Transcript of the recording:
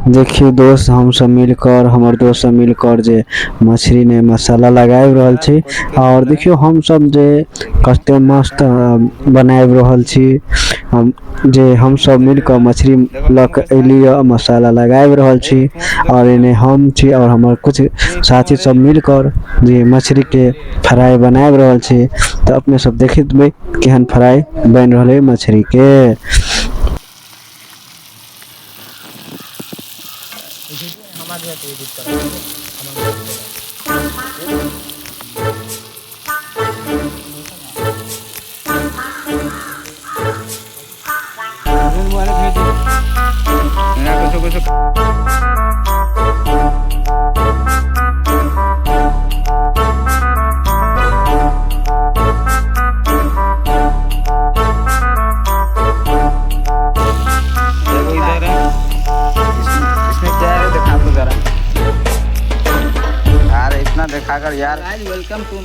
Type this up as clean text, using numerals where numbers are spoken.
देखियो दोस्त हम सब मिलकर हमर दोस्त सब मिलकर जे मछली में मसाला लगाए रहल छी और देखियो हम सब जे कते मस्त बनाए रहल छी। हम जे हम सब मिलकर मछली ल के एलिए मसाला लगाए रहल छी और एने हम छी और हमर कुछ साथी सब मिलकर जे मछली के फ्राई बनाए रहल छी। त अपने सब देखित केहन फ्राई बन रहल है मछली के। देखो इधर है, इसमें क्या है दिखा दो जरा यार, इतना दिखा कर यार। Welcome to